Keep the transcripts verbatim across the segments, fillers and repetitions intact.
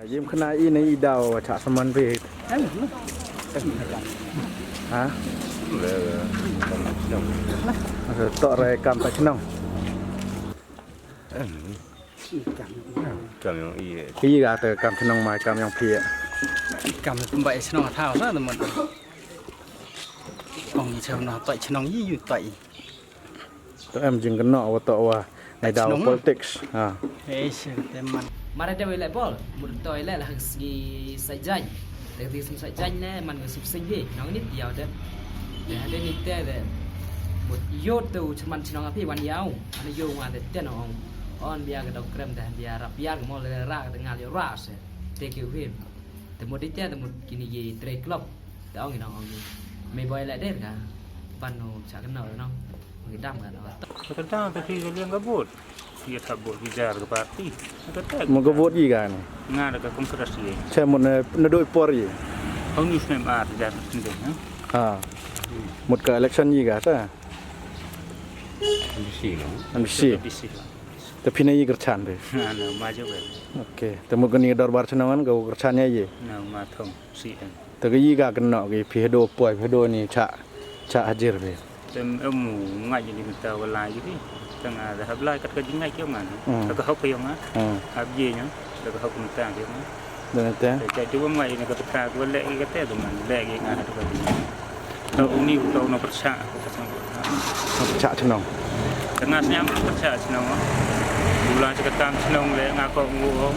Jim khana i na i daw cha saman phi. Ha? Tok re kam ta chnong. Kam yong i. I ga ta kam chnong mai kam yong phi. Kam phi bai chnong thaw sa teman. Ong i chem na tai chnong i yu tai. To em jing kno wa to wa ngai daw politics. Ha. Ei sir teman. Mare te wele bol mur to ile la hak sngi sa jai. Te ti sum sa jai ne man ngi sum sing bi nong ni tiaw de. Te hade ni te de. Mut yot te u chairman chnong api wan yaw. Ana yo wa de te nong. On bia ka dok krem de bia rap bia ka mol de ra ka ngal yo ra se. Te ki him. Te mut ite te mut kini ye tre club. Te ong ina ong ni. Me boy le der ka. Ban no cha ka no no. Ngi dam ka no. Ka dam te phi ka liang ka bot. Phi ta bot phi jar ka party. Ka te. Mo ka bot yi ka ni. Nga da ka kongres ye. Che mo na na doi por yi. Ong ni snem ar jar sinde ha. Ha. Mut ka election yi ka sa. Bisi no. Bisi. Bisi. Te phi na yi kyrchan de. Na na ma jo be. Okay. Te mut ka ni dorbar chnong an ka kyrchan ya yi. Na ma thong si en. Te ka yi ka kynnoh ki phi hado poi phi hado ni cha cha hajir phi. Tem em ngai ni mynta wala yi phi. Tang ada hab lai kat ka jingai ki man. Hmm. Ka hok ka yong ah. Hmm. Hab ye nya. Ka hok mynta ki man. Dan te. Te cha ju ngai ni ka ta ka le ki ka te tu man. Le ki nga hadu ka. Tau uni u tau no percha. No percha chnong. Tengah sniam percha chnong. Bula cha ka tam chnong le nga ko ngu.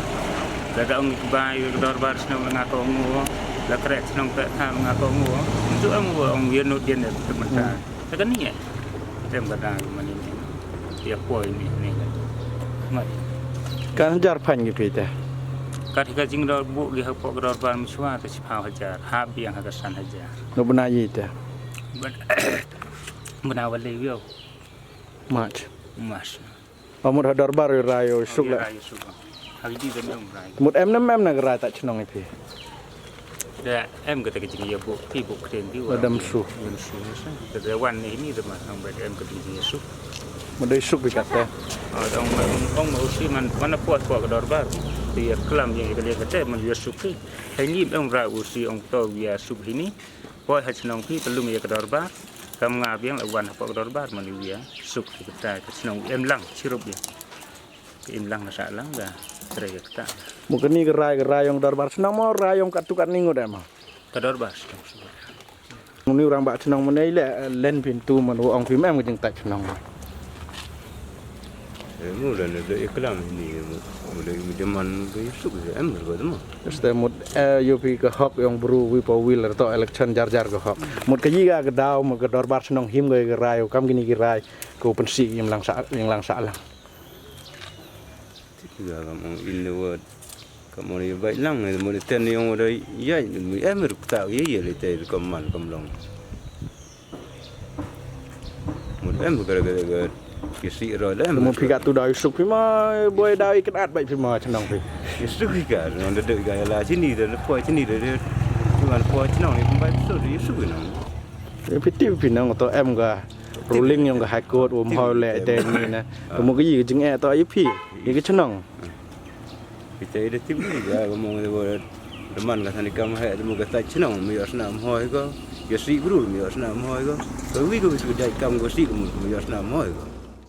La da ong ki bai ka dorbar chnong le nga ko ngu. La krek chnong pek tham nga ko ngu. Tu ong ong yen no dien ne teman ta. Ta ka ni eh. Tem ka da mani ni. Dia poi ni ni. Mat. Kan jar phan ki phi te. Kat ka jing dor bu ki ha pok dorbar mchwa ta chiphaw hajar. Ha biang ha ka san hajar. No bna yi te. Bna wale wiaw. March. March. Amut ha dorbar rai yo suk la. Rai yo suk. Ha di da em rai. Mut em nem em na rai ta chnong i phi. Da em ka ta ka jing ya bu phi bu kren di wa. Dam su. Dam su sa. Da wan ni ni da ma ang ba em ka jing ya suk. Mut dai suk bi ka te. Ah, dong ma ong ma usi man mana puas puas ka dorbar. Di ya klam ya ka liang ka te man ya suk phi. Hai ni em rai usi ong to ya suk hini. Poi ha chnong phi pelum ya ka dorbar. Kam nga biang la wan ha pok dorbar mani wia suk ki kata ka chnong em lang chirup ya. Ka im lang na sa lang da. Tre ya kata. Mo kani ka rai ka rai yong dorbar chnong mo rai yong kat tu kat ni ngut em. Ka dorbar chnong. Ni orang ba chnong mo nei le len pin tu man wo ong phi mem ka jing ta chnong. Mu da ne da iklam ni mu da mu da man da yusuk da em ba da mo. Este mut eh, yo phi ka hok yong bru wi pa wi la to election jar jar ka hok. Mut ka yi ga ka daw mut ka dorbar chnong him ga ka rai kam kini ki rai ko pensi yim lang sa yim lang sa lang. Ga kam ong in the word. Kam ong ye bai lang mo da ten yong da ya mu em ru ta ye ye le te kam man kam long. Mut em ka ka ka ki si ro da em. Mo phi ka tu da yusuk phi ma boy da i kat bai phi ma chnong phi. Yusuk phi ka no da da ka la sini da po sini da da. Tuan po chnong ni bai so yusuk no. Phi ti phi nong to em ka ruling yong ka high court um hoi le te ni na. Mo ka yi jing e to i phi. Yi ka chnong. Kita ida tip ni ga ga mo ga da man ga tani kam he da mo ga ta chnong mi yos na mo he ga. Ya si bru mi yos na mo he ga. Ka wi ga bisu dai kam ga si ga mo mi yos na mo he ga.